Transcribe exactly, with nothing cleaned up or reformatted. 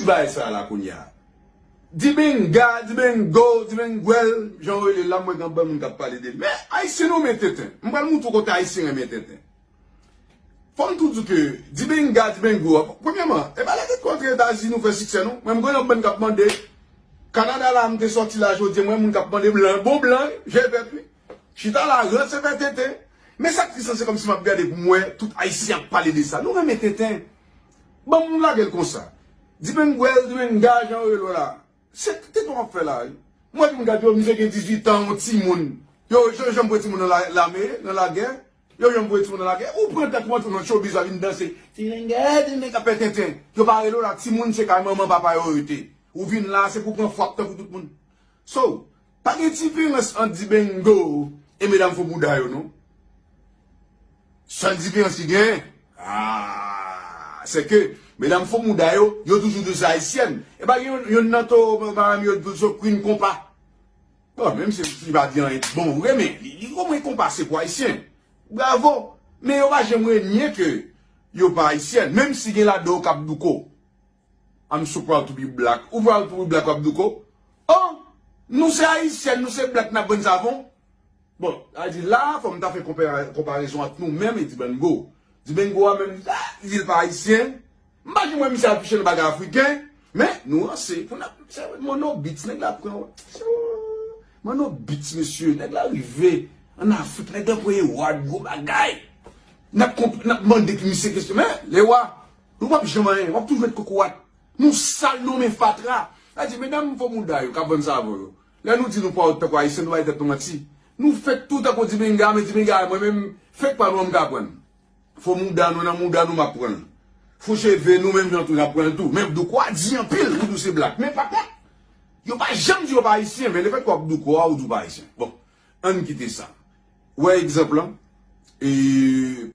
bagay sa la kounye a. Dibenga, dibengo, dibengwèl, jan w rele l la, mwen gen anpil moun k ap pale de l. Men, Ayisyen nou renmen tenten. M pral montre w kote Ayisyen renmen tenten. Fò m tou di w ke dibenga, dibengo a, premyèman, e pa lè tèt kontre Etazini nou fè siksè, non. Mwen, m gen yon bann k ap mande. Kanada la, m te sòti la jodi, mwen, moun k ap mande blan, bon blan, wi, je vèt, wi. Chita la, ranse fè tenten. Men sa k tris lan, se kòmsi m ap gade pou m wè tout Ayisyen ap pale de sa. Nou renmen tenten. Ban m lage l konsa. Dibengwèl, dibenga, jan yo rele w la. Se tenten w ap fè la, wi. Mwen, moun gade yo, misye gen dizuit an, yon timoun. Yo, yo janm voye timoun nan la- lame, nan lagè. Yo janm voye timoun nan lagè. Ou pran tèt ou antre nan showbiz la, vin danse. Dibenga, dibenga, fè tenten. Yo pa rele w la, timoun, se kay manman, papa yo rete. Ou vin la, se pou pran fwap tankou tout moun. So, pa gen diferans ant dibengo e medam fo bouda yo, non. Sèl diferans ki gen, ah, se ke medam fo bouda yo, yo toujou di se ayisyèn. E pa gen yon, yon nan to, madanm yo di se queen konpa. Bon, menm si li pa di anyen bon vre, men li, li omwen konpa se pou ayisyen. Bravo! Men yo pa janm renye ke yo pa ayisyèn, menm si gen ladan yo k ap douko. I'm so proud to be black. Ou proud to be black, w ap douko? Oh! Nou se ayisyèn, nou se black, n ap vann savon. Bon, sa di la, fò m ta fè konpara- konparezon ant nou menm e Dibengo. Dibengo a menm, ah, li di l pa ayisyen. M pa janm wè misye afiche nan bagay afriken. Men, nou ranse. Pou n ap, se Mono Beats, nèg la pran. Mono Beats, mesye. Nèg la rive ann Afrik, nèg la pran reward, gwo bagay. N ap konp- n ap mande ki misye kesyon. Men, Lewa, nou p ap janm anyen. W ap toujou ret kokorat. Nou sal, nou men fatra. Sa di, medam fo mouda yo k ap vann savon yo. Lè nou di nou pa tankou ayisyen, nou bay tèt nou manti. Nou fèk tou tankou Dibenga, men Dibenga, mwen menm, fèk pa nou an m ka pran. Fo mouda nou nan mouda nou, m ap pran l. Fo cheve nou, menm jan tou, n ap pran l tou. Men douko a di anpil, ou di w se black. Men pa kont, yo pa janm di yo pa ayisyen, men lefètke w ap douko a, ou di w pa ayisyen. Bon, ann kite sa. Wè egzanp lan. E